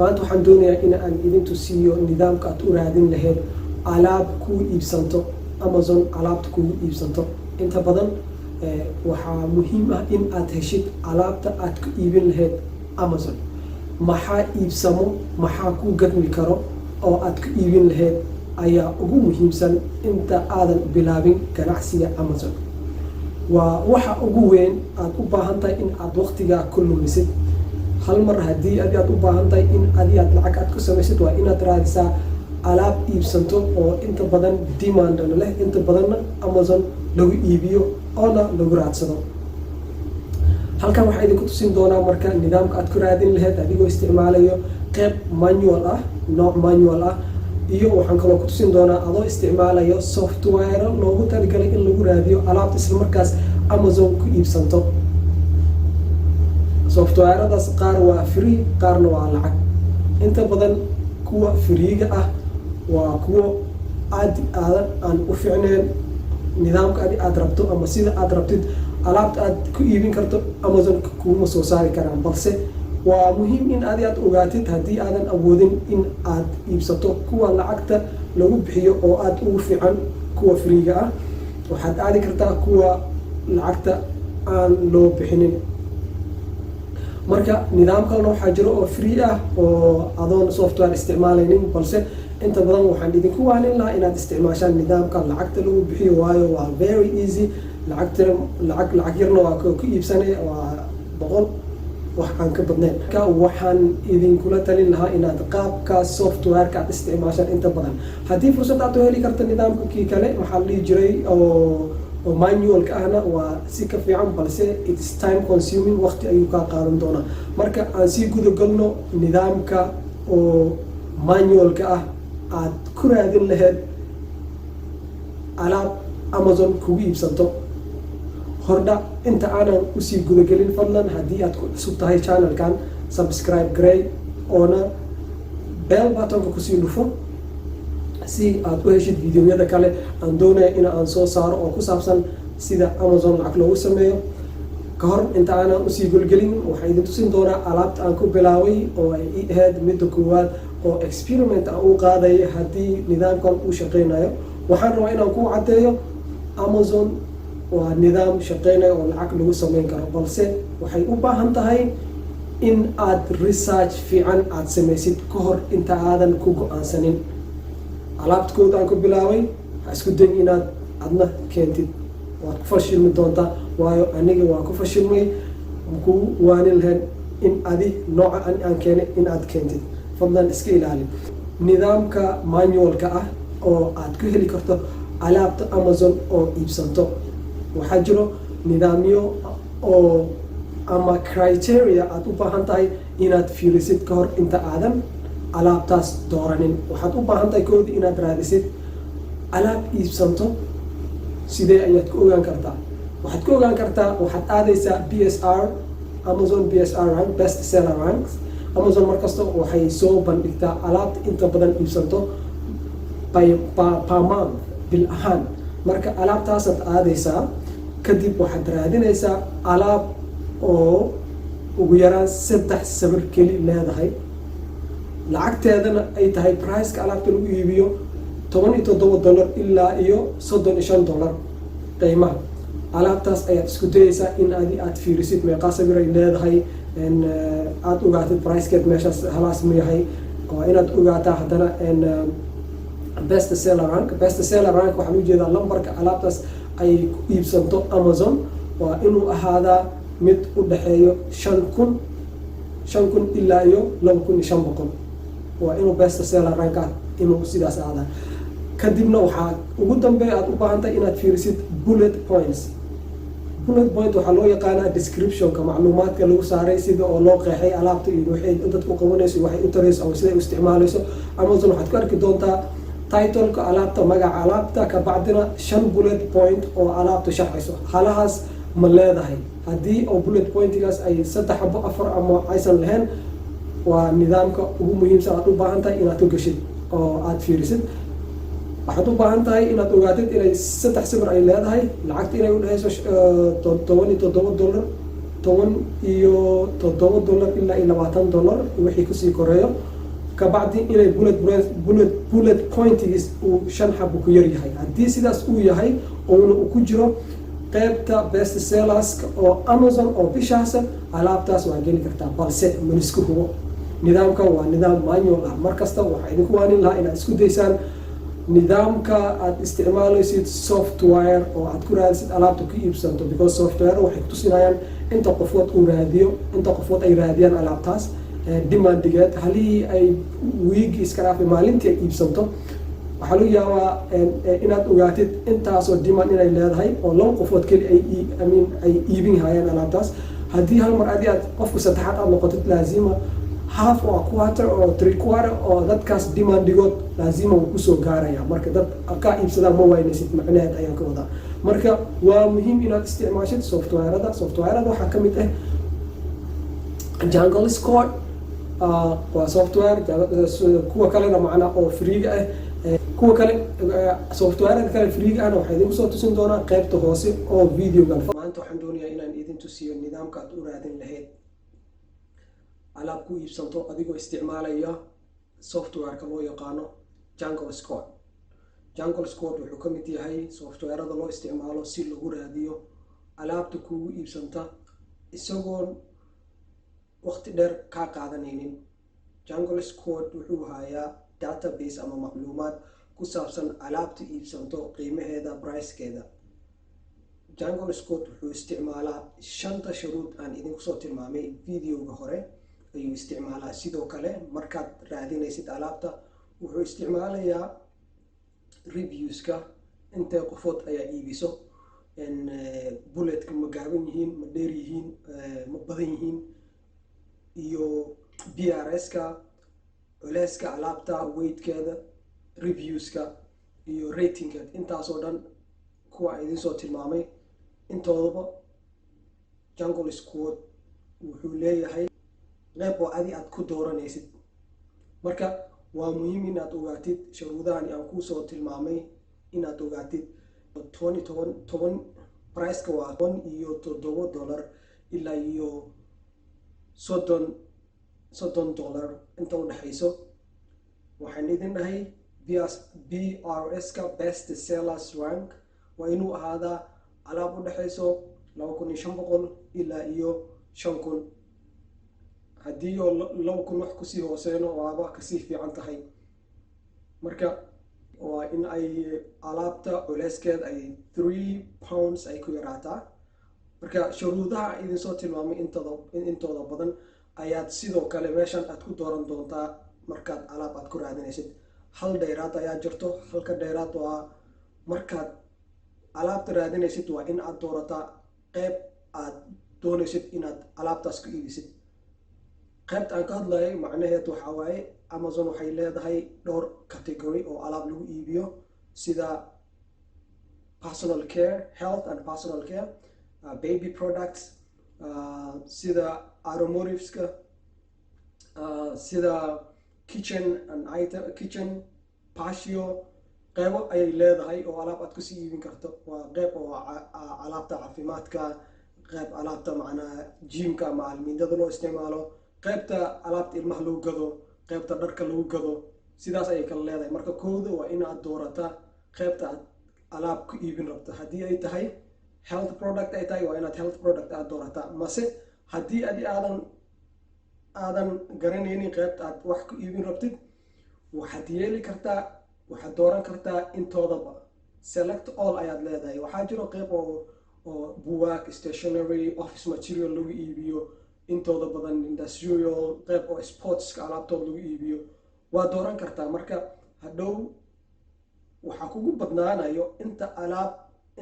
Maanta waxaan doonayaa in aan idin tusiiyo nidaamka aad u raadin lahayd alaab kuu iibsanto Amazon. Alaabta kugu iibsanto inta badan waxaa muhiim ah in aad heshid alaabta aad ku iibin lahayd Amazon. Maxaa iibsamo, maxaa ku gadmi karo oo aad ku iibin lahayd ayaa ugu muhiimsan inta aadan bilaabin ganacsiga Amazon. Waa waxa ugu weyn aad u baahan tahay in aad waqtigaa ku lumisid. Hal mar haddii adi aad u baahan tahay in adi aad lacag aad ku samaysid, waa inaad raadisaa alaab iibsanto oo inta badan demandna leh, inta badanna Amazon lagu iibiyo oona lagu raadsado. Halkan waxaa idinku tusin doonaa marka nidaamka aad ku raadin lahayd adigoo isticmaalayo qeyb manual ah, nooc manual ah, iyo waxaan kaloo ku tusin doonaa adoo isticmaalayo software loogu talagalay in lagu raadiyo alaabta isla markaas Amazon ku iibsanto. Softwaradaas qaar waa free, qaarna waa lacag. Inta badan kuwa freega ah waa kuwo aad aadan aan u ficneen nidaamka adi aad rabto ama sida aad rabtid alaabta aad ku iibin karto Amazon kuma soo saari karaan. Balse waa muhiim in adi aad ogaatid, haddii aadan awoodin in aad iibsato kuwa lacagta lagu bixiyo oo aad ugu fiican kuwa freega ah, waxaad aadi kartaa kuwa lacagta aan loo bixinin. Marka nidaam kalena waxaa jiro oo free ah oo adoon software isticmaalaynin, balse inta badan waxaan idinku waanin lahaa inaad isticmaashaan nidaamka lacagta lagu bixiyo, waayo waa very easy. Lacagtana lacag yarna waa ku iibsanay, waa 100 wax aan ka badnayn. Marka waxaan idinkula talin lahaa inaad qaabka softwareka aad isticmaashaan inta badan. Haddii fursad aad u heli karta nidaamka kii kale, maxaa la dhihi jiray, oo manualka ahna, waa si ka fiican, balse it's time consuming, waqti ayuu kaa qaadan doonaa. Marka aan sii gudagalno nidaamka oo manualka ah aad ku raadin lahayd alaab Amazon kugu iibsanto. Hordhac inta aanan usii gudagelin, fadlan haddii aad ku cusub tahay channelkan, subscribe garee oona bell buttonka kusii dhufo si aad u heshid videoyada kale aan doonaya in aan soo saaro oo ku saabsan sida Amazon lacag loogu sameeyo. Ka hor inta aanan usii golgelin, waxaan idin tusin doonaa alaabta aan ku bilaabay oo ay ii ahayd midda koowaad oo experiment aan u qaaday haddii nidaamkan uu shaqeynayo. Waxaan rabaa inaan ku caddeeyo Amazon waa nidaam shaqeynayo oo lacag lagu sameyn karo, balse waxay u baahan tahay in aad research fiican aad samaysid ka hor inta aadan ku go-aansanin. Alaabta aan ku bilaabay ha isku dayn inaad adna keentid, waad ku fashilmi doontaa, waayo aniga waa ku fashilmay. Ku waanin lahayn in adi nooca aan keenay in aad keentid. Fadlan iska ilaali. Nidaamka manualka ah oo aad ku heli karto alaabta Amazon oo iibsanto, waxaa jiro nidaamyo oo ama criteria aad u baahan tahay inaad fiirisid ka hor inta aadan alaabtaas dooranin. Waxaad u baahan tahay koodii inaad raadisid alaab iibsanto. Sidee ayaad ku ogaan kartaa? Waxaad ku ogaan kartaa, waxaad aadaysaa BSR, Amazon BSR rank, best seller ranks. Amazon markasta waxay soo bandhigtaa alaabta inta badan iibsanto by per month, bil ahaan. Marka alaabtaasaad aadaysaa, kadib waxaad raadinaysaa alaab oo ugu yaraan saddex sawir keli leedahay, lacagteedana ay tahay priceka alaabta lagu iibiyo $17 ilaa iyo $35 qiimaha. Alaabtaas ayaad isku dayeysaa in adi aad fiirisid meeqaa sawir ay leedahay, aada ogaatid pricekeed meeshaas halaas mu yahay. Waa inaad ogaataa haddana best seller rank. Best seller rank waxaan ujeedaa lambarka alaabtaas ay ku iibsanto Amazon waa inuu ahaadaa mid u dhexeeyo 5000 ilaa iyo 2500. Waa inuu best seller ranka inuu sidaas ahaadaa. Kadibna waxaa ugu dambeeya aad u baahan tahay inaad fiirisid bullet points. Bullet point waxaa loo yaqaanaa descriptionka, macluumaadka lagu saaray, sida oo loo qeexay alaabta iyo waxay dadku qabanayso, waxay u tarayso ama siday u isticmaalayso. Amazon waxaad ku arki doontaa titleka alaabta, magaca alaabta, kabacdina shan bullet point oo alaabta sharxayso. Halahaas ma leedahay? Haddii oo bullet pointigaas ay saddex abo, afar ama aysan lahayn, waa nidaamka ugu muhiimsan aad u baahan tahay inaad ku geshid oo aad fiirisid. Waxaad u baahan tahay inaad ogaatid inay saddex sawir ay leedahay, lacagta inay udhexeyso $17. $17 ilaa iyo $20 wixii kusii koreeyo. Kabacdi inay bullet pointigiis uu shan xabo ku yar yahay. Haddii sidaas uu yahay ouna uu ku jiro qeybta best sellerska oo Amazon oo bishaasa, alaabtaas waa geli kartaa, balse manisku hubo. Nidaamkan waa nidaam manual ah. Markasta waxaa idinku waanin lahaa inaad isku daysaan nidaamka aad isticmaalaysid software oo aad ku raadisid alaabta ku iibsanto, because software waxay kutusinayaan inta qofood uu raadiyo, inta qofood ay raadiyaan alaabtaas, demandigeed. Halihii ay wiigi iska dhaafay, maalintii ay iibsanto, waxaa lagu yaabaa inaad ogaatid intaasoo demand inay leedahay oo laba qofood keli ay, I mean, ay iibin hayaan alaabtaas. Haddii hal mar adi aad qofka saddexaad aad noqotid, laazima half oo quarter oo three quarter oo dadkaas demandigood laazima wuu kusoo gaaraya. Marka dad kaa iibsadaa ma waynaysid, macnaheed ayaan ka wadaa. Marka waa muhiim inaad isticmaashid softwareada. Softwareada waxaa ka mid ah Jungle Scout, waa software. Kuwa kalena macnaa oo freega ah, kuwa kale, softwareada kale freega ahna waxaa idinku soo tusin doonaa qeybta hoose oo videogan. Maanta waxaan doonayaa inaan idin tusiyo nidaamka aad u raadin lahayd alaab ku iibsanto adigoo isticmaalaya softwareka loo yaqaano Jungle Scout. Jungle Scout wuxuu ka mid yahay softwareada loo isticmaalo si lagu raadiyo alaabta kugu iibsanta isagoon waqti dheer kaa qaadanaynin. Jungle Scout wuxuu hayaa database ama macluumaad ku saabsan alaabta iibsanto, qiimaheeda, pricekeeda. Jungle Scout wuxuu isticmaalaa shanta shuruud aan idinku soo tilmaamay videoga hore ayuu isticmaalaa. Sidoo kale markaad raadinaysid alaabta, wuxuu isticmaalayaa reviewska, intee qofood ayaa iibiso, bulletka ma gaaban yihiin, ma dheer yihiin, ma badan yihiin, iyo BRS-ka, culeyska alaabta, weightkeeda, reviewska iyo ratingkeed. Intaasoo dhan kuwa aan idiin soo tilmaamay intoodaba Jungle Scout wuxuu leeyahay qeyb oo adi aad ku dooranaysid. Marka waa muhiim inaad ogaatid shuruudahan aan kuusoo tilmaamay, inaad ogaatid toban iyo toban toban priceka waa $17 ilaa iyo $30 inta udhexayso. Waxaan idin dhahay BRS-ka, best sellers rank, waa inuu ahaadaa alaab u dhexayso 2,500 ilaa iyo 5,000. Haddii oo 2,000 wax kusii hooseyno, waaba kasii fiican tahay. Marka waa in ay alaabta culeyskeed ay 3 pounds ay ku yaraataa. Marka shuruudaha idinsoo tilmaamay intooda badan ayaad sidoo kale meeshan aad ku dooran doontaa markaad alaab aad ku raadinaysid. Hal dheeraad ayaa jirto. Halka dheeraad waa markaad alaabta raadinaysid, waa in aad doorataa qeyb aad doonaysid inaad alaabtaas ku iibisid. Qaybta aan ka hadlayay macnaheed waxaa waaye, Amazon waxay leedahay dhowr category oo alaab lagu iibiyo, sida personal care, health and personal care, baby products, sida automotiveska, sida kitchen and item, kitchen, patio. Qeybo ayay leedahay oo alaab aad kusii iibin karto. Waa qeyb oo alaabta caafimaadka, qeyb alaabta macnaa gymka ama almiindada loo isticmaalo, qeybta alaabta ilmaha lagu gado, qeybta dharka lagu gado. Sidaas ayay kala leedahay. Marka kooda waa inaad doorata qeybta aad alaab ku iibin rabto. Haddii ay tahay health product ay tahay, waa inaad health product aad doorataa. Mase haddii adi aadan garanaynin qeybta aad wax ku iibin rabtid, waxaad yeeli kartaa, waxaad dooran kartaa intoodaba. Select all ayaad leedahay. Waxaa jiro qeyb oo buwaag, stationary, office material lagu iibiyo intooda badan, industrial, qeyb oo sportska alaabtood lagu iibiyo. Waa dooran kartaa. Marka hadhow waxaa kugu badnaanayo inta alaab,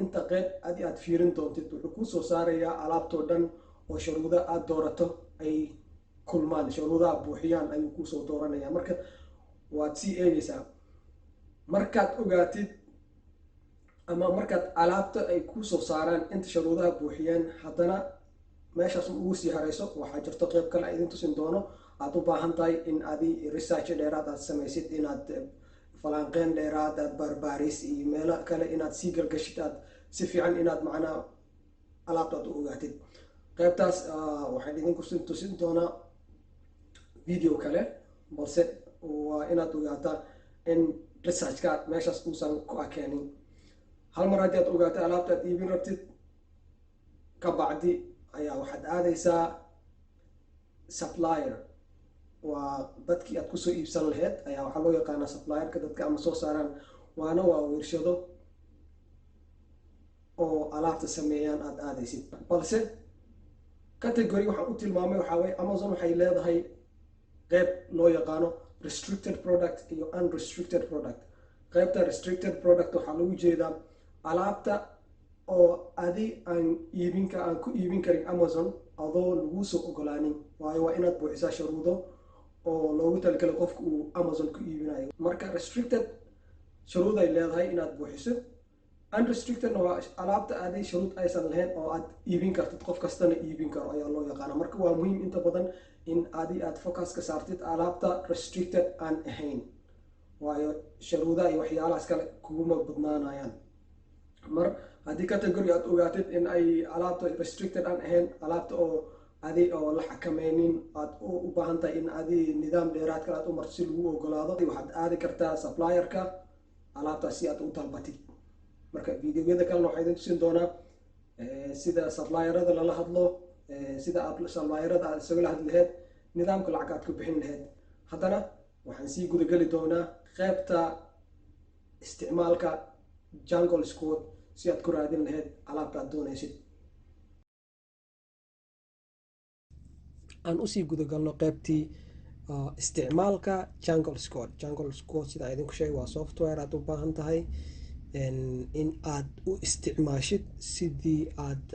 inta qeyb adi aad fiirin doontid. Wuxuu kuu soo saarayaa alaabtoo dhan oo shuruudo aad doorato ay kulmaan, shuruudaha buuxiyaan ayuu kuusoo dooranaya. Marka waad sii eegaysaa. Markaad ogaatid ama markaad alaabta ay kuusoo saaraan inta shuruudaha buuxiyaan, haddana meeshaas ugu sii harayso. Waxaa jirto qeyb kale a idin tusin doono aad u baahan tahay in adi research dheeraad aad samaysid, inaad falanqeyn dheeraad aad baarbaaris iyo meelo kale inaad sii galgashid, aad si fiican inaad macnaa alaabta aad u ogaatid. Qaybtaas waxaan idinku tusin doonaa video kale, balse waa inaad ogaataa in researchka meeshaas uusan ku akeenin. Hal mar haddii aad ogaato alaabta aad iibin rabtid, ka bacdi ayaa waxaad aadaysaa supplier. Waa dadkii aad kusoo iibsan lahayd ayaa waxaa loo yaqaanaa supplierka, dadka ama soo saaraan, waana waa wershado oo alaabta sameeyaan aad aadaysid. Balse category waxaan u tilmaamay waxaa weye, Amazon waxay leedahay qeyb loo yaqaano restricted product iyo unrestricted product. Qeybta restricted product waxaa lagu jeedaa alaabta oo adi aan iibinka aan ku iibin karin Amazon adoo laguu soo ogolaanin, waayo waa inaad buuxisaa sharuudo oo loogu talagalay qofka uu Amazon ku iibinayo. Marka restricted shuruud ay leedahay inaad buuxiso. Unrestrictedna waa alaabta aaday shuruud aysan lahayn oo aad iibin kartid, qof kastana iibin karo ayaa loo yaqaana. Marka waa muhiim inta badan in adi aad focus ka saartid alaabta restricted aan ahayn, waayo shuruudaha iyo waxyaalahaas kale kuguma badnaanayaan. Mar haddii category aad ogaatid in ay alaabta restricted aan ahayn, alaabta oo adi oo la xakameynin, aad u baahan tahay in adi nidaam dheeraad kale aad u marto si lagu ogolaado, waxaad aadi kartaa supplierka alaabtaas si aad u dalbatid. Marka videoyada kalena waxaa idin tusin doonaa sida supplierada lala hadlo, sida aad supplierada aad isagala hadli lahayd, nidaamka lacag aad ku bixin lahayd. Haddana waxaan sii gudageli doonaa qeybta isticmaalka Jungle Scout si aad ku raadin lahayd alaabta aad doonaysid. Aan usii gudagalno qeybtii isticmaalka Jungle Scout. Jungle Scout, sida idinku sheegay, waa software aad u baahan tahay in aad u isticmaashid sidii aad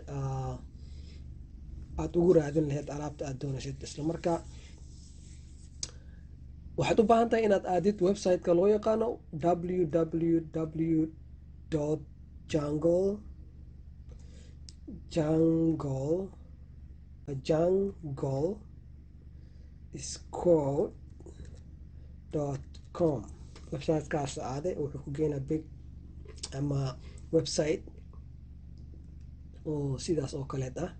ugu raadin lahayd alaabta aad doonaysid. Isla markaa waxaad u baahan tahay inaad aadid website-ka loo yaqaano www.jungle jungle junglescout.com. Websitekaas aade, wuxuu ku geenaa big ama website oo sidaas oo kaleet ah.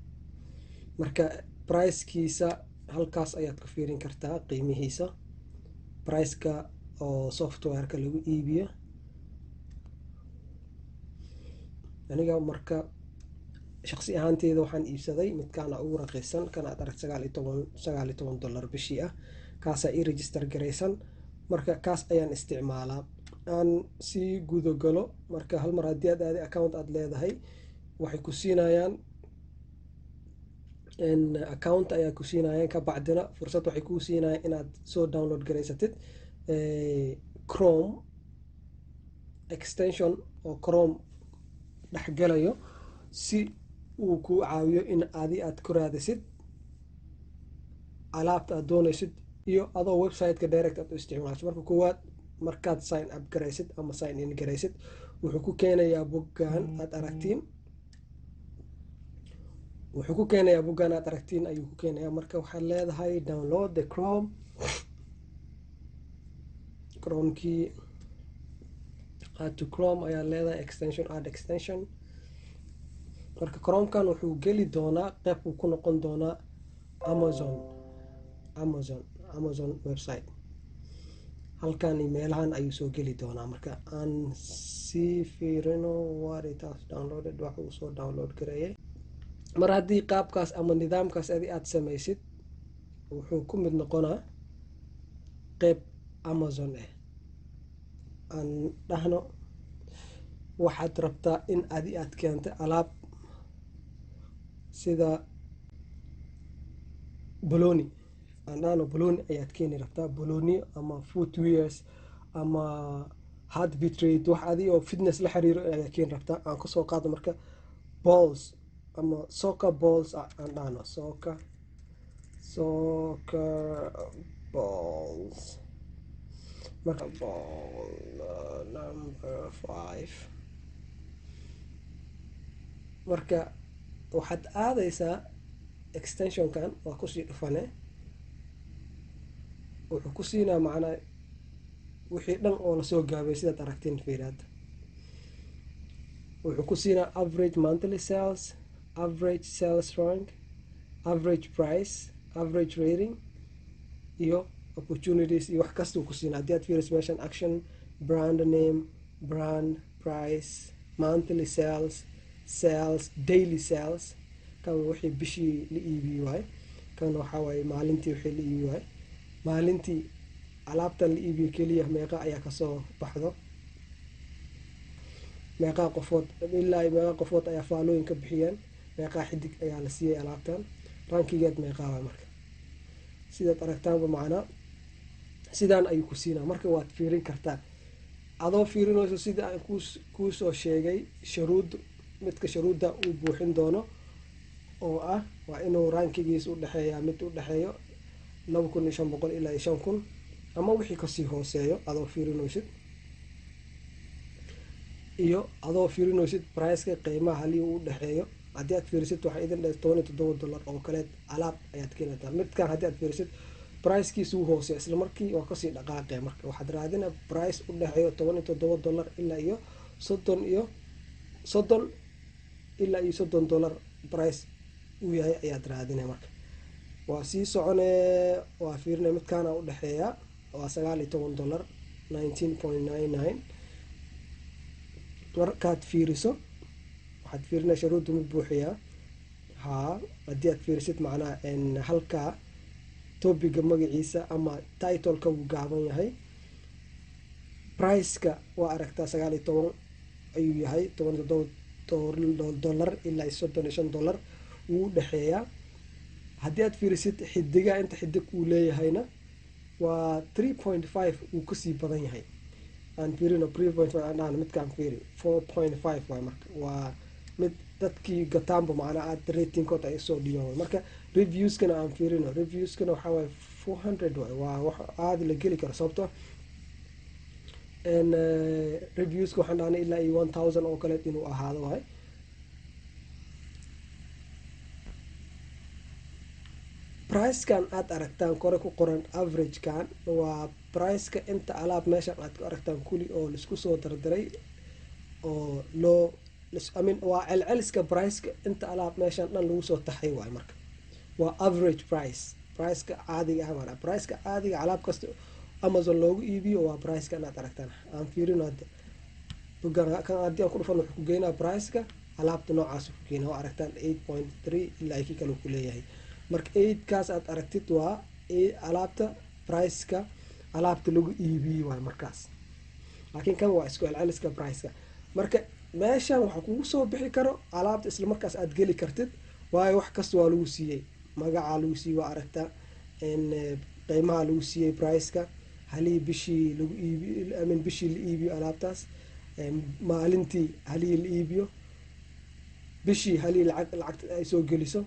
Marka pricekiisa halkaas ayaad ku fiirin kartaa, qiimihiisa, priceka oo softwareka lagu iibiyo. Aniga marka shaqsi ahaanteyda waxaan iibsaday midkaana ugu raqiisan, kana aad aragt, $19 bishii ah. Kaasaa ii register garaysan, marka kaas ayaan isticmaalaa. Aan sii gudagalo. Marka hal mar haddii aad aadi account aad leedahay, waxay ku siinayaan account ayaa ku siinayaan. Ka bacdina fursad waxay kuu siinayaan inaad soo download garaysatid Chrome extension oo Chrome dhexgalayo si uu kuu caawiyo in adi aad ku raadisid alaabta aad doonaysid iyo adoo website-ka direct aad u isticmaasho. Marka koowaad, markaad sign up garaysid ama sign in garaysid, wuxuu ku keenayaa boggaan aad aragtiin. Wuxuu ku keenayaa boggaan aad aragtiin ayuu ku keenayaa. Marka waxaad leedahay download the Chrome, Chromekii add to Chrome ayaa leedahay, extension, add extension. Marka Chromekan wuxuu geli doonaa, qeyb uu ku noqon doonaa Amazon website. Halkan iyo meelahan ayuu soo geli doonaa. Marka aan sii fiirino what it has downloaded, wax uu soo download gareeyay. Mar haddii qaabkaas ama nidaamkaas adi aada samaysid, wuxuu ku mid noqonaa qeyb Amazon ah. Aan dhahno waxaad rabtaa in adi aad keentay alaab sida boloni. Aan dhahno boloni ayaad keeni rabtaa, boloni ama footwears ama heartbeat rate, wax adi oo fitness la xiriiro ayaa keeni rabtaa. Aan kusoo qaado marka balls ama soccer balls. Aan dhahno soccer balls. Marka ball number 5. Marka waxaad aadaysaa extensionkan, waa kusii dhufane. Wuxuu ku siinaa macnaa wixii dhan oo lasoo gaabay, sidaad aragteen. Fiiraad, wuxuu ku siinaa average monthly sales, average sales rank. Average price, average rating iyo opportunities iyo wax kasta uu ku siinaa. Haddii aad fiiriso meeshan, action, brand name, brand, price, monthly sales, sales, daily sales. Kan wixii bishii la iibiyi waay, kan waxaa waaye maalintii wixii la iibiyi waay. Maalintii alaabtan la iibiyo keliya meeqa ayaa kasoo baxdo, meeqaa qofood, ilaa meeqa qofood ayaa faalooyin ka bixiyeen, meeqaa xidig ayaa la siiyey alaabtan, rankigeed meeqaa waay. Marka sidaad aragtaanba, macnaa sidaan ayuu ku siinaa. Marka waad fiirin kartaa adoo fiirinayso sida aan kuusoo sheegay sharuud, midka sharuudda uu buuxin doono oo ah waa inuu rankigiis udhexeeya mid u dhexeeyo 2500 ilaa iyo 5000 ama wixii kasii hooseeyo, adoo fiirinaysid iyo adoo fiirinaysid priceka, qiimaha halii uu udhexeeyo. Haddii aad fiirisid, waxaa idin dhahay $17 oo kaleed alaab ayaad keenataa. Midkan haddii aad fiirisid, pricekiisa wuu hooseeya, isla markii waa kasii dhaqaaqee. Marka waxaad raadina price u dhexeeyo $17 ilaa iyo soddon iyo soddon ilaa iyo $30 price uu yahay ayaad raadinay. Marka waa sii soconee, waa fiirinay, midkaana udhexeeya waa $19, 19.99. Markaad fiiriso, waxaad fiirinay sharuuddu ma buuxiyaa. Haa, haddii aad fiirisid, macnaha halkaa topicga magaciisa ama titleka wuu gaaban yahay, priceka waa aragtaa 19 ayuu yahay, $17 ilaa $35 wuu udhexeeyaa. Haddii aad fiirisid xidigaha, inta xidig uu leeyahayna waa 3.5, wuu kasii badan yahay. Aan fiirino 3.5, aan dhahno midkaan fiiri, 4.5 waay. Marka waa mid dadkii gataanba macnaa aad ratingkood ay soo dhiyaan. Marka reviewskana aan fiirino, reviewskana waxaa waaye 400 waay, waa wax aada la geli karo, sababto reviewska waxaan dhahnay ilaa iyo 1000 oo kaleet inuu ahaado waay. Pricekan aad aragtaan kore ku qoran, averagekan, waa priceka inta alaab meeshan aad ku aragtaan kuli oo laisku soo dardaray oo loo, I mean, waa celceliska priceka inta alaab meeshan dhan lagu soo taxay waay. Marka waa average price, priceka caadiga ah maana priceka caadiga alaab kasta Amazon loogu iibiyo waa pricekan aad aragtaan. Aan fiirino hadda bugan kan. Haddii aan ku dhufan, wuxuu ku geynaa priceka alaabta noocaas ku geynaa. Waa aragtaan, 8.3 ilaa kii kale ku leeyahay. Marka eightkaas aad aragtid waa alaabta priceka alaabta lagu iibiyey waay markaas, laakiin kan waa isku celceliska priceka. Marka meeshan waxaa kugu soo bixi karo alaabta isla markaas aad geli kartid, waayo wax kasta waa lagu siiyey. Magacaa lagu siiyey, waa aragtaa, qiimaha lagu siiyey, priceka halihii bishii lagu iibiyo, I mean, bishii la iibiyo alaabtaas, maalintii halihii la iibiyo, bishii halihii lacagta ay soo geliso,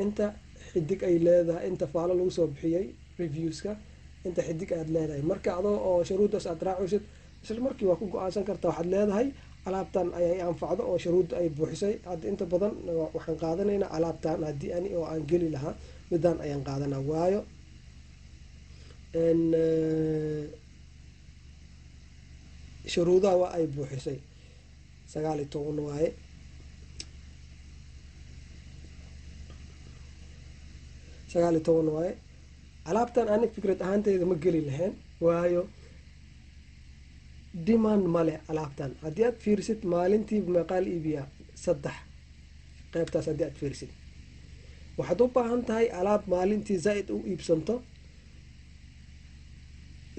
inta xidig ay leedahay, inta faalo lagu soo bixiyey reviewska, inta xidig aad leedahay. Marka adoo oo shuruuddaas aad raacaysid, isla markii waa ku go-aansan kartaa. Waxaad leedahay alaabtan ayay anfacdo oo shuruudda ay buuxisay. Hadda inta badan waxaan qaadanaynaa alaabtan. Haddii ani oo aan geli lahaa, midaan ayaan qaadanaa, waayo shuruudaha waa ay buuxisay. 19 waaye, 19 waaye alaabtan. Ani fikrad ahaanteyda ma geli lahayn, waayo demand male alaabtan. Haddii aad fiirisid, maalintii meeqaa la iibiyaa? Saddex. Qaybtaas haddii aad fiirisid, waxaad u baahan tahay alaab maalintii zaa-id u iibsanto,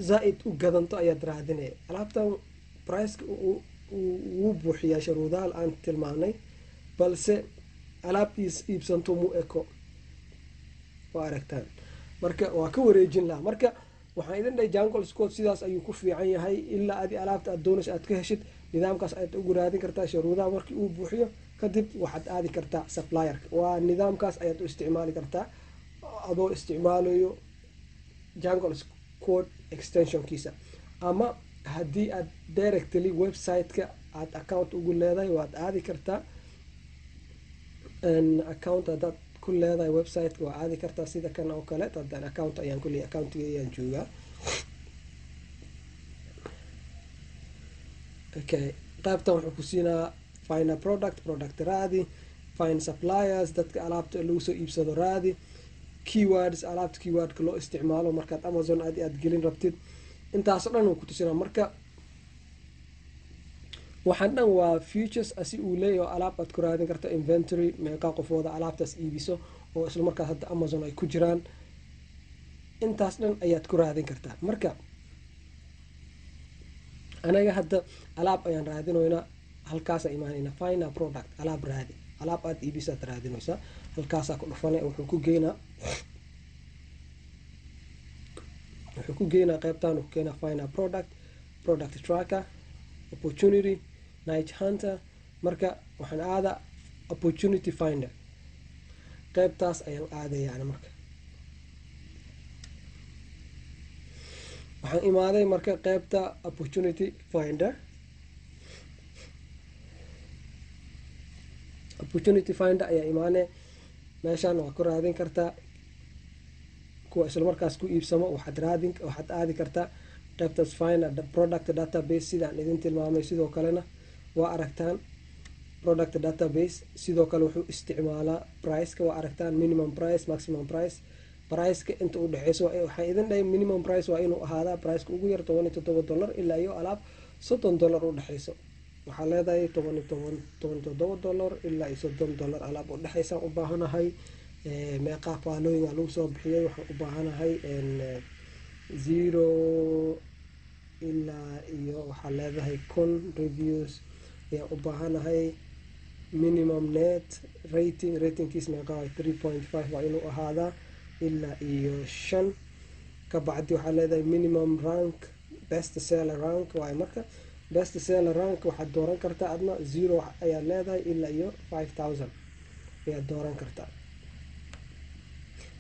zaa-id u gadanto ayaad raadinaya. Alaabtan priceka wuu buuxiyaa sharuudaha aan tilmaamnay, balse alaab iibsanto mu eko, waa aragtaan. Marka waa ka wareejin lahaa. Marka waxaan idin dhahay, Jungle Scout sidaas ayuu ku fiican yahay. Ilaa adi alaabta aad doonayso aad ka heshid, nidaamkaas ayaad ugu raadin kartaa. Shuruudaha markii uu buuxiyo kadib, waxaad aadi kartaa supplierka. Waa nidaamkaas ayaad u isticmaali kartaa adoo isticmaalayo Jungle Scout extensionkiisa, ama haddii aad directly website-ka aad account ugu leedahay, waad aadi kartaa. Account haddaad ku leedahay website-ka, waa aadi kartaa sida kan oo kale. Haddaan account ayaan ku leeyahay, accountiga ayaan joogaa. Okay, qaybtan wuxuu ku siinaa find a product, product raadi. Find suppliers, dadka alaabta lagu soo iibsado raadi. Keywords, alaabta keywordka loo isticmaalo markaad Amazon aad gelin rabtid. Intaasoo dhan uu ku tusinaa. Marka waxaan dhan waa features asi uu leeyahay oo alaab aad ku raadin karto. Inventory, meeqaa qofooda alaabtaas iibiso oo isla markaas hadda Amazon ay ku jiraan. Intaas dhan ayaad ku raadin kartaa. Marka anaga hadda alaab ayaan raadinoynaa, halkaasa imaanayna, find a product, alaab raadi, alaab aad iibisaad raadinaysaa, halkaasaa ku dhufanay. Wuxuu ku geynaa qaybtan, wuxuu keenaa find a product, product tracker, opportunity, niche hunter. Marka waxaan aadaa opportunity finder, qaybtaas ayaan aadaya. Marka waxaan imaaday marka qaybta opportunity finder. Opportunity finder ayaa imaanay. Meeshaan waa ku raadin kartaa kuwa isla markaas ku iibsamo. Waxaad aadi kartaa qaybtaas find product database, sidaan idin tilmaamay. Sidoo kalena waa aragtaan product database. Sidoo kale wuxuu isticmaalaa priceka, waa aragtaan, minimum price, maximum price, priceka inta u dhexeyso. Waxaan idin dhahay minimum price waa inuu ahaadaa priceka ugu yar $17 ilaa iyo alaab $30 u dhexeyso. Waxaa leedahay toban iyo toban $17 ilaa iyo $30 alaab u dhexeysaan u baahanahay. Meeqaa faalooyin lagu soo bixiyay? Waxaan u baahanahay 0 ilaa iyo, waxaa leedahay, 1000 reviews ayaan u baahanahay. Minimum net rating, ratingkiis meeqa waay? 3.5 waa inuu ahaadaa ilaa iyo 5. Ka bacdi waxaa leedahay minimum rank, best seller rank waaye. Marka best seller rank waxaad dooran kartaa adna 0 ayaad leedahay ilaa iyo 5000 ayaad dooran kartaa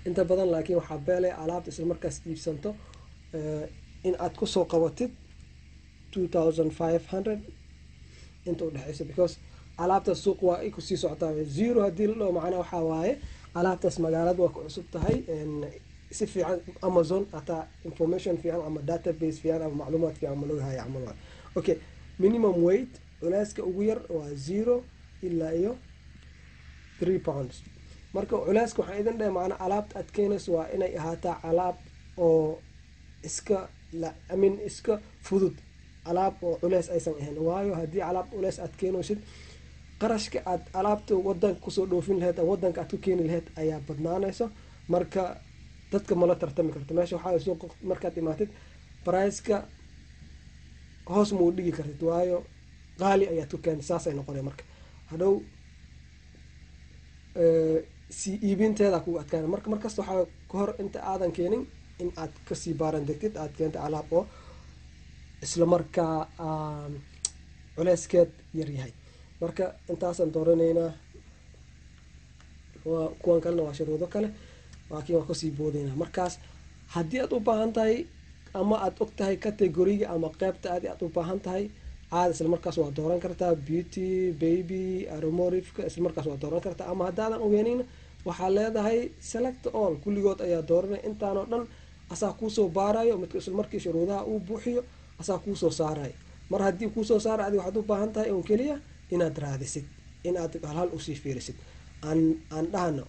inta badan. Laakiin waxaa beelay alaabta isla markaas iibsanto in aad kusoo qabatid 2500 inta udhexeyso, because alaabtaas suuq waa ay kusii socotaa. 0 haddii la dhaho, macnaa waxaa waaye alaabtaas magaalada waa ku cusub tahay, si fiican Amazon hataa information fiican ama database fiican ama macluumaad fiican ma laga haya camal waay. Okay, minimum weight, culeyska ugu yar waa 0 ilaa iyo 3 pounds. Marka culeyska waxaan idin dhahay, macnaa alaabta aad keenayso waa inay ahaataa alaab oo iska I mean iska fudud, alaab oo culeys aysan ahayn. Waayo, haddii alaab culeys aad keenaysid, qarashka aad alaabta wadanka kusoo dhoofin lahayd ama wadanka aad ku keeni lahayd ayaa badnaanayso. Marka dadka mala tartami karto. Meesha waxaa suuqa markaad imaatid, priceka hoos ma u dhigi kartid, waayo qaali ayaad ku keentay, saasay noqonay. Marka hadhow sii iibinteeda kugu adkaana. Marka markasta waxaa kahor inta aadan keenin in aad kasii baaran degtid, aad keenta alaab oo isla markaa culeyskeed yaryahay. Marka intaasaan dooranaynaa, waa kuwan kalena waa shuruudo kale, laakiin waa kasii boodaynaa. Markaas haddii aad u baahan tahay ama aad og tahay categoryga ama qeybta aad u baahan tahay, caada isla markaas waa dooran kartaa, beauty, baby, automotiveka isla markaas waa dooran kartaa. Ama haddaadan ogeenin, waxaa leedahay select all, kulligood ayaa dooranay. Intaanoo dhan asaa kuusoo baarayo. Midka isla markii shuruudaha uu buuxiyo asaa kuusoo saarayo. Mar haddii kuusoo saara, adi waxaad u baahan tahay un keliya inaad raadisid, in aad halhal usii fiirisid. Aan dhahno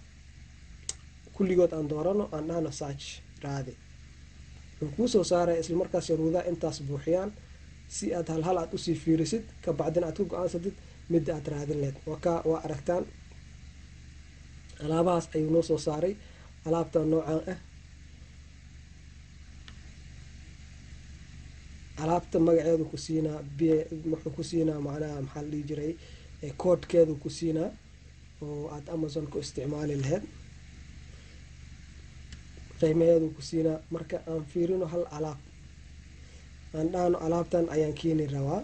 kulligood aan doorano, aan dhahno search, raadi. Wuxuu kuusoo saaraya isla markaas shuruudaha intaas buuxiyaan, si aad halhal aad usii fiirisid, ka bacdina aad ku go-aansatid midda aad raadin lahayd. Waa waa aragtaan, alaabahaas ayuu noo soo saaray, alaabta noocan ah. Alaabta magaceedu ku siinaa, b wuxuu ku siinaa, macnaha maxaa la dhihi jiray, koodhkeedu ku siinaa oo aad Amazon ku isticmaali lahayd, qiimaheedu ku siinaa. Marka aan fiirino hal alaab, aan dhahno alaabtan ayaan keeni rabaa.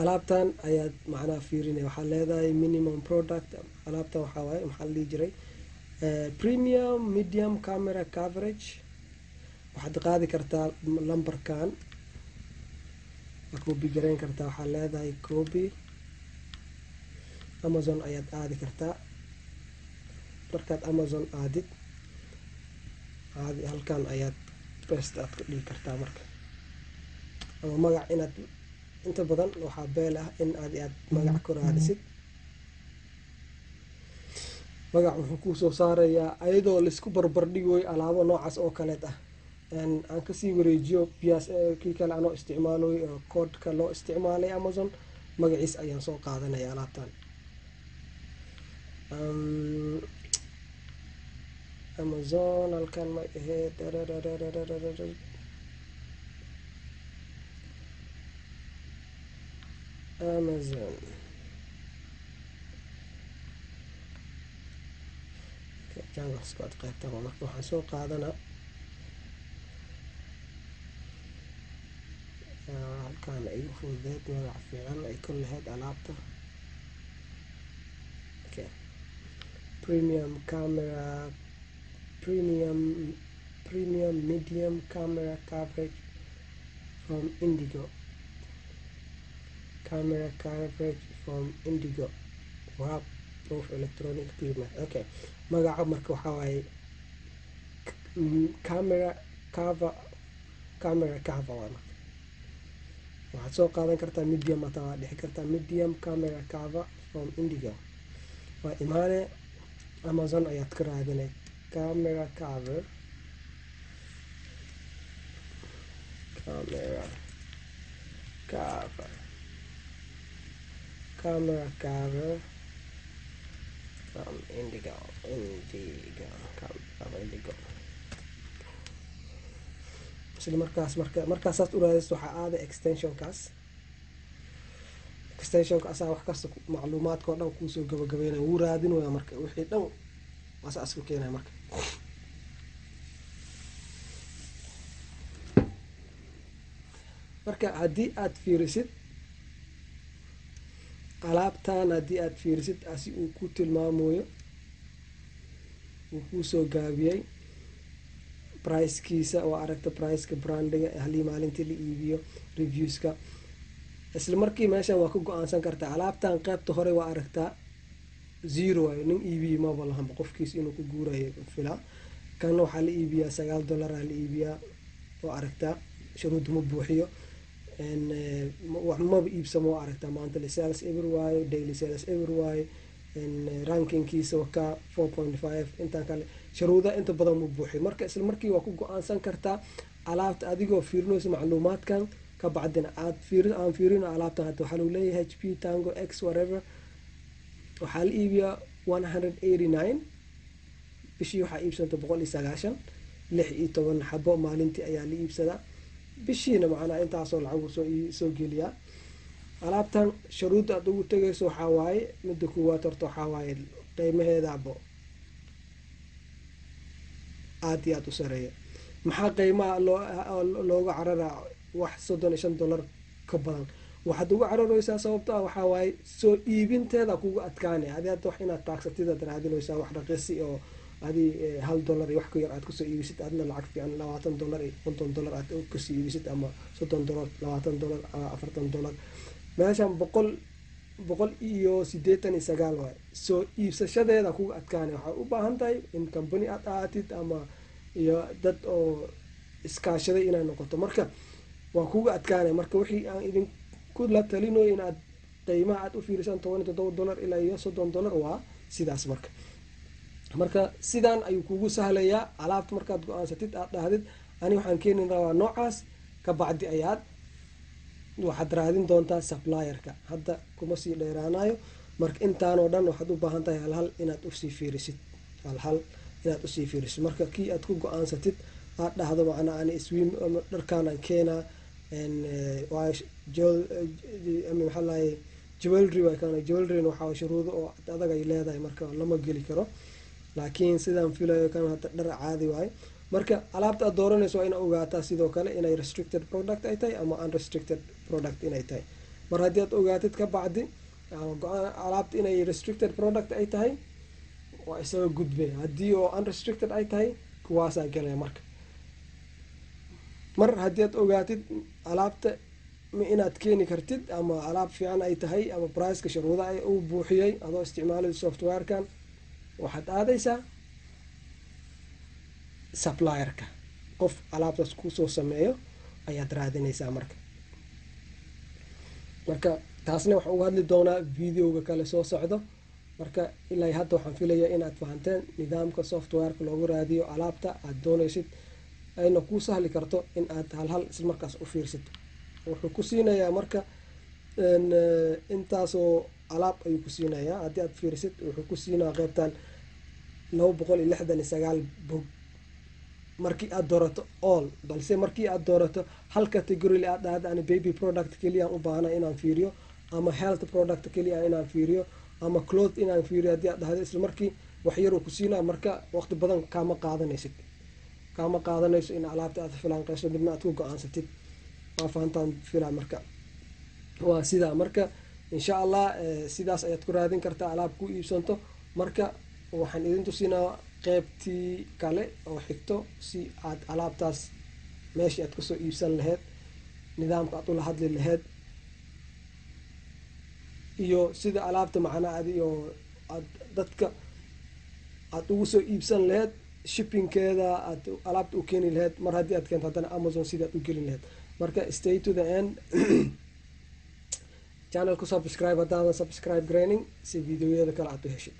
Alaabtan ayaad macnaha fiirinaya. Waxaa leedahay minimum product. Alaabtan waxaa waaye, maxaa la dhihi jiray, premium medium camera coverage. Waxaad qaadi kartaa lambarkan, waa copy gareyn kartaa. Waxaa leedahay copy, Amazon ayaad aadi kartaa. Markaad Amazon aadid caadi, halkan ayaad paste aad ku dhigi kartaa. Marka ama magac inaad, inta badan waxaa beel ah in aad magac ku raadisid. Magac wuxuu kusoo saarayaa ayadoo laisku barbardhigoyo alaabo noocaas oo kaleed ah. Aan kasii wareejiyo biyaas kii kale anoo isticmaaloy koodhka loo isticmaalay Amazon magaciis ayaan soo qaadanaya alaabtan. Amazon halkan may ahayd? Amazon Jungle Scout qaybta. Marka waxaan soo qaadanaa halkaan igu fududeed, magac fiican ay ku lahayd alaabta. Okay, premium camera, premium medium camera coverage from Indigo, camera coverage from Indigo, wrap proof electronic equipment. Okay, magaca marka waxaa waaye camera cover, camera cover waa. Marka waxaad soo qaadan kartaa medium, hataa waa dhixi kartaa medium camera cover from Indigo. Waa imaane, Amazon ayaad ka raadinay camera cover, camera cover, camera cover from Indigo, Indigo cover, Indigo. Isla markaas marka markaasaad u raadiso, waxaa aada extensionkaas. Extensionka asaa wax kasta, macluumaadka oo dhan kuusoo gabagabeynaya, wuu raadinaya. Marka wixii dhan asaa isku keenaya. Marka haddii aad fiirisid alaabtan, haddii aad fiirisid asi uu ku tilmaamayo, uu kuusoo gaabiyey pricekiisa, oo aragta priceka, brandiga, halii maalintii la iibiyo, reviewska, isla markii meeshan waa ka go-aansan kartaa alaabtan. Qeybta hore waa aragtaa, zero waayo, nin iibiye maba lahanba, qofkiis inuu ku guurayo filaa. Kanna waxaa la iibiyaa $9 aa la iibiyaa, oo aragtaa shuruudda ma buuxiyo, maba iibsamo. Waa aragtaa monthly sales ever waayo, daily sales ever waayo, rankingkiisa wakaa 4.5. Intaan kale shuruudaha inta badan ma buuxiyo. Marka isla markii waa ku go-aansan kartaa alaabta adigoo fiirinayso macluumaadkan. Ka bacdina aad fiir aan fiirino alaabtan. Hadda waxaa lagu leeyahay HP Tango X whatever waxaa la iibiyaa 189 bishii, waxaa iibsanta 190, 16 xabo maalintii ayaa la iibsadaa bishiina. Macnaa intaasoo lacag soo geliyaa alaabtan. Shuruudda aad ugu tegayso waxaa waaye, midda koowaad horta waxaa waaye qiimaheedaabo aada iyo aada u sareeya. Maxaa qiimaha loo looga cararaa wax $35 ka badan? Waxaad uga carareysaa sababto ah waxaa waaye soo iibinteeda kuga adkaanaya. Adi hadda wax inaad taagsatid aad raadinaysaa, wax raqiisi oo adi $1 iyo wax ka yar aad kusoo iibisid, adna lacag fiican $20 iyo $50 aad kasoo iibisid, ama $30, $20, $40. Meeshan 189 waay. Soo iibsashadeeda kuga adkaanaya. Waxaad u baahan tahay in company aad ahaatid ama iyo dad oo iskaashaday inay noqoto. Marka waa kuga adkaanaya. Marka wixii aan idinku la talinayo inaad qiimaha aad u fiirisaan $17 ilaa iyo $30 waa sidaas. Marka sidaan ayuu kugu sahlayaa alaabta. Markaad go-aansatid, aad dhahdid ani waxaan keeni rabaa noocaas, ka bacdi ayaad waxaad raadin doontaa supplierka. Hadda kuma sii dheeraanayo. Marka intaanoo dhan waxaad u baahan tahay halhal inaad usii fiirisid, halhal inaad usii fiirisid. Marka kii aad ku go-aansatid, aad dhahdo macnaa ani swim dharkaan aan keenaa, maxaa lahay, jewelry waay kana. Jewelryna waxaa shuruudo oo adag ay leedahay, marka lama geli karo. Laakiin sidaan filayo kan hadda dhar caadi waaye. Marka alaabta aad dooranayso waa ina ogaataa sidoo kale inay restricted product ay tahay ama unrestricted product inay tahay. Mar haddii aad ogaatid ka bacdi go-aan alaabta inay restricted product ay tahay, waa isaga gudbe. Haddii oo unrestricted ay tahay, kuwaasaa galaya. Marka mar haddii aad ogaatid alaabta inaad keeni kartid ama alaab fiican ay tahay ama priceka shuruuda ay uu buuxiyey adoo isticmaalay softwarekan. Waxaad aadaysaa supplierka, qof alaabtaas kusoo sameeyo ayaad raadinaysaa. Marka taasna waxaan uga hadli doonaa videoga kale soo socdo. Marka ilaa hadda waxaan filayaa inaad fahanteen nidaamka softwareka loogu raadiyo alaabta aad doonaysid, ayna kuu sahli karto in aad halhal isla markaas u fiirsato. Wuxuu ku siinayaa marka intaasoo alaab ayuu ku siinayaa. Haddii aad fiirisid, wuxuu ku siinaya qeybtan 269 bog markii aad doorato all. Balse markii aad doorato hal category, aad dhahda ani baby product keliya u baahna inaan fiiriyo, ama health product keliya inaan fiiriyo, ama cloth inaan fiiriyo haddii aad dhahdo, isla markii wax yar uu ku siinaya. Marka waqti badan kaama qaadanaysid, kaama qaadanayso in alaabta aad filaanqeyso, midna aad ku go-aansatid. Waa fahantaan filaa. Marka waa sidaa. Marka insha Allah sidaas ayaad ku raadin kartaa alaab ku iibsanto. Marka waxaan idin tusinaa qeybtii kale oo xigto, si aad alaabtaas meeshii aad kasoo iibsan lahayd, nidaamka aad ula hadli lahayd, iyo sida alaabta macnaa adiyo aad dadka aad ugu soo iibsan lahayd, shippingkeeda aad alaabta u keeni lahayd. Mar haddii aad keento, haddana Amazon sidaad u gelin lahayd. Marka stay to the end. Channel ku subscribe haddaadan subscribe garaynin, si videoyada kale aad u heshid.